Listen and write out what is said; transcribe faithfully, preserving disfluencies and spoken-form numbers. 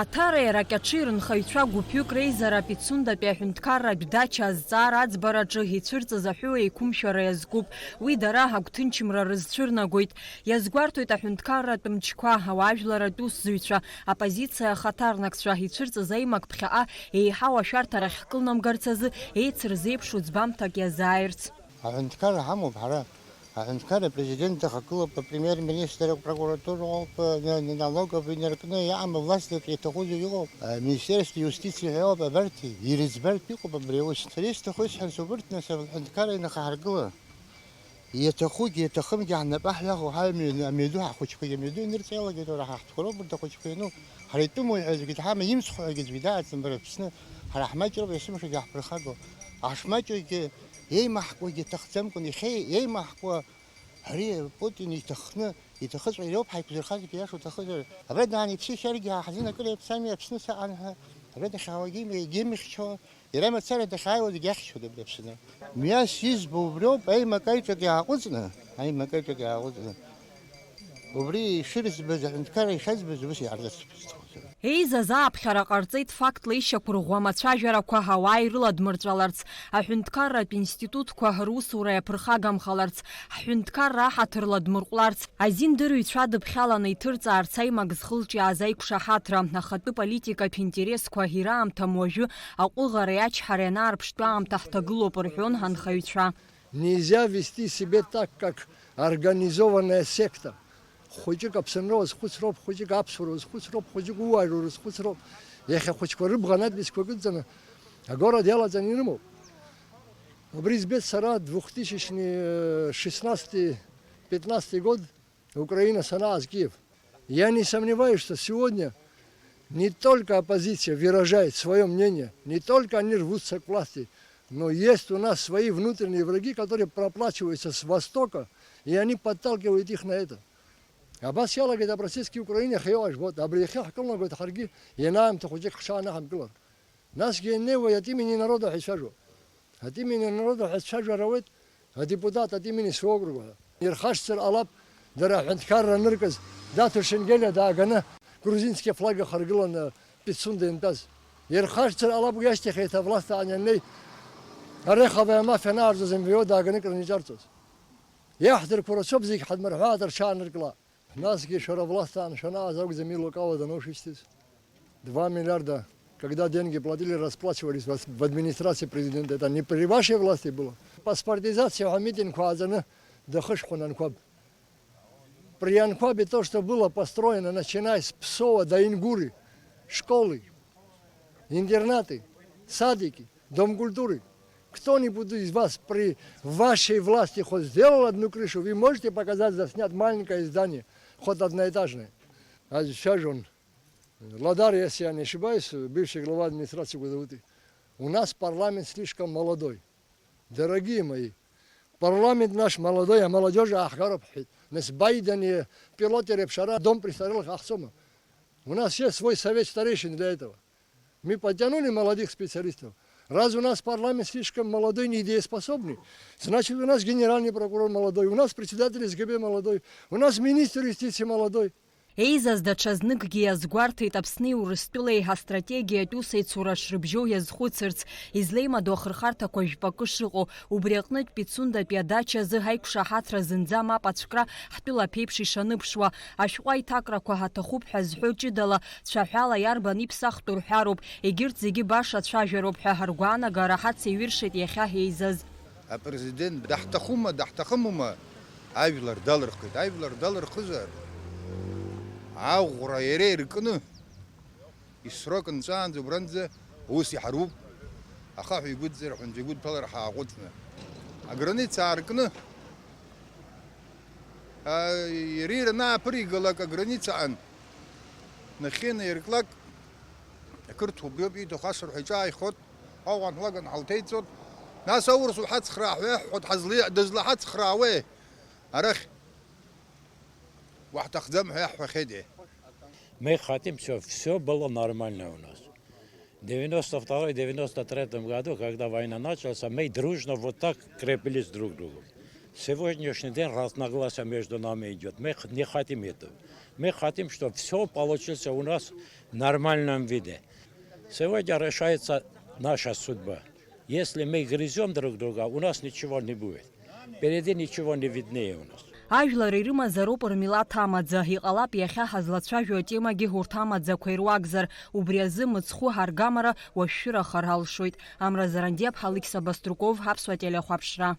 Аҭареи аракьаҿи рынхаҩцәа гәыԥҩык реизара Пицундатәи аҳәынҭқарратә дача азҵаара аӡбараҿы ицәырҵыз аҳәоу еиқәымшәара иазкуп. Уи дара агәҭынчымра рызцәырнагоит. Иазгәарҭоит аҳәынҭқарратә мчқәа, ауаажәларратә усзуҩцәа, аоппозициа ахаҭарнакцәа ицәырҵыз аимак ԥхьаҟа еиҳау ашәарҭара ахькылнамгарц азы еицырзеиԥшу ӡбамҭак иазааирц. Аҳәынҭқарра ҳамоуп ҳара. Аҳәынҭқарра апрезидент дахагылоуп, апремиер-министр, апрокуратура ауп, налогов инаркны иаама власть аҿы иаҭахузеи иҟоуп. Аминистерство юстиции ҳәа ауп, абарҭ ирыӡбартә иҟоуп абри аус. Сара исҭаху исҳәарц убырҭ, нас, аҳәынҭқарра инахаҳаргыла. Иаҭахугьы иаҭахымгьы ҳнапы ҳҩахо ҳаҩ-, амҩаду, ҳахәыҷқәагьы амҩаду инырҵеилагеит, уара, ҳа ҳтәқәа роуп урҭ ахәыҷқәа иану. Ҳара итәымуаҩ ҳәа аӡәгьы дҳамам, имцхәҳәагьы аӡәгьы дааӡам, бара Аԥсны. Ҳара ҳмаҷроуп, есымша дааҳԥырхагоу. Ҳашмаҷугьы еимаҳкуагьы иҭахӡамкәан, иахьа еимаҳкуа ари Путин иҭахны, иҭахыҵәҟьа иоуп ҳаиқәзырхазгьы, иашоу уҭахызар. Абра дааны иԥсышьаргьы ҳазын акыр еиԥсами, Аԥсны саҟан ҳәа. Абра дахьаауагьы егьимихьчо, иара мацара дахьааиуа зегь иахьчоит абри Аԥсны. Мҩас избо убриоуп, аимак-аиҿак иааҟәыҵны, аимак-аиҿак иааҟәыҵны. Убри ишырӡбаз, аҳәынҭқарра ишазбаз, ус иаарзацәԥысҭхоит. Еизаз ааԥхьара ҟарҵеит фактла ишьақәырӷәӷәа амацәажәарақәа ауаа ирыладмырҵәаларц. Аҳәынҭқарратә институтқәа русура иаԥырхагамхаларц, ҳҳәынҭқарра аҳаҭыр ладмырҟәларц, азиндырҩцәа дыԥхьаланы иҭырҵаарц аимак зхылҿиааз аиқәшаҳаҭра, ахатәы политикатә интересқәа ираамҭам уажәы аҟәыӷареи ачҳареи анаарԥштәы аамҭа ҳҭагылоуп рҳәон анхаҩцәа. Нельзя вести себя так, как организованная секта. Хәыҷык Аԥсынра уазхәыцроуп, хәыҷык аԥсуара уазхәыцроуп, хәыҷык ууаажәлар уазхәыцроуп. Иахьа ахәыҷқәа рыбӷа надписқәа кыдҵаны, агород иалаҵаны ирымоуп. Убри избеит сара двухтысячный шестнадцатый пятнадцатый год, Украина санааз, Киев. Я не сомневаюсь, что сегодня не только оппозиция выражает своё мнение, не только они рвутся к власти, но есть у нас свои внутренние враги, которые проплачиваются с Востока, и они подталкивают их на это. Абас иалагеит апроцессгьы Украинахь иоуажә, вот, абри иахьа ҳкылнагоит ҳаргьы, ианаамҭа хәыҷык ҳҽаанаҳамкылар. Насгьы ианнеиуа от имени народа ҳәа ицәажәо. От имени народа ҳәа ицәажәар ауеит, адепутат от имени своего округа ҳәа. Ирхашҭзар ҟалап, дара аҳәынҭқарра аныркыз, Даҭо Шенгелиа дааганы грузинский флаг ахаргыланы Пицунда иантәаз. Ирхашҭзар ҟалап уи ашьҭахь еиҭа авласт аан ианнеи, Ореховая мафиа анаарҵоз М В О дааганы кран иҿарҵоз. Иаҳдырқәа рацәоуп зегь ҳадмырҳәааит, рҽааныркла. Насгьы шәара власт аан шәанааз акәӡами Лукао даноушьҭыз? Два миллиарда, когда деньги платили, расплачивались в ас-, в администрации президента. Это не при вашей власти было? Паспортизация ҳәа амитингқәа ааӡаны дахышәхуан Анқәаб. При Анқәабе то, что было построено, начиная с Псоа до Ингуры, школы, интернаты, садики, Дом культуры. Кто-нибудь из вас при вашей власти хоть сделал одну крышу? Вы можете показать, заснять маленькое здание, хоть одноэтажное? Азчажон. Ладар, если я не ошибаюсь, бывший глава администрации Гудауты. У нас парламент слишком молодой. Дорогие мои, парламент наш молодой, а молодежи аҳгароуп ҳәа. Нас Байдени пилоти реиԥш ара дом престарелых ахцома. У нас есть свой совет старейшин для этого. Мы подтянули молодых специалистов. Раз у нас парламент слишком молодой, недееспособный, значит, у нас генеральный прокурор молодой, у нас председатель С Г Б молодой, у нас министр юстиции молодой. Еизаз даҽазныкгьы иазгәарҭеит Аԥсни Урыстәылеи астратегиатә усеицура шрыбжьоу иазхәыцырц, излеимадоу ахырхарҭақәа жәпакы шыҟоу, убри аҟнытә Пицундатәи адача азы ҳаиқәшаҳаҭра зынӡа мап ацәкра ҳтәыла аԥеиԥш ишаныԥшуа, ашәҟәы аиҭакрақәа ҳаҭахуп ҳәа зҳәо ҷыдала, цәаҳәала иарбан иԥсахтәу рҳәароуп, егьырҭ зегьы баша цәажәароуп ҳәа ҳаргәаанагара ҳацеиҩыршеит иахьа ҳеизаз. Апрезидент даҳҭахума, даҳҭахымума, ажәлар далырхит. Ажәлар далырхызар, аӷәра иара иркны, исрок нҵәаанӡа убранӡа аус иҳаруп. Ахаҳә игәыдҵар, аҳәынҵәа игәыдԥалар ҳааҟәыҵны. Аграница аартны, а, иара ира анааԥыригалак аграницаҟан нахьхьи наирклак, ақырҭуа убриоуп ииҭаху ашырҳәа иҿааихот, ауан лаган ҳалҭеиҵот, нас аурыс уҳацхраа ҳәа иаҳҳәот, ҳазлеи-, дызлаҳацхраауеи арахь? Уаҳҭахӡам ҳәа иаҳҳәахьеитеи? Мы хотим, всё, всё было нормально у нас. В девяносто второй, девяносто третьем году, когда война началась, мы дружно вот так крепились друг к другу. Сегодняшний день разногласия между нами идет. Мы х- не хотим этого. Мы хотим, чтобы все получится у нас в нормальном виде. Сегодня решается наша судьба. Если мы грызем друг друга, у нас ничего не будет. Впереди ничего не виднее у нас. Ажәлар ирымазароуп рмилаҭ амаӡа, иҟалап иахьа ҳазлацәажәо атемагьы урҭ амаӡақәа ируакзар, убри азы мыцхәы ҳаргамара уашәшәырахар ҳалшоит. Амра Зарандиаԥҳа, Алықьса Баструков, Аԥсуа телехәаԥшра.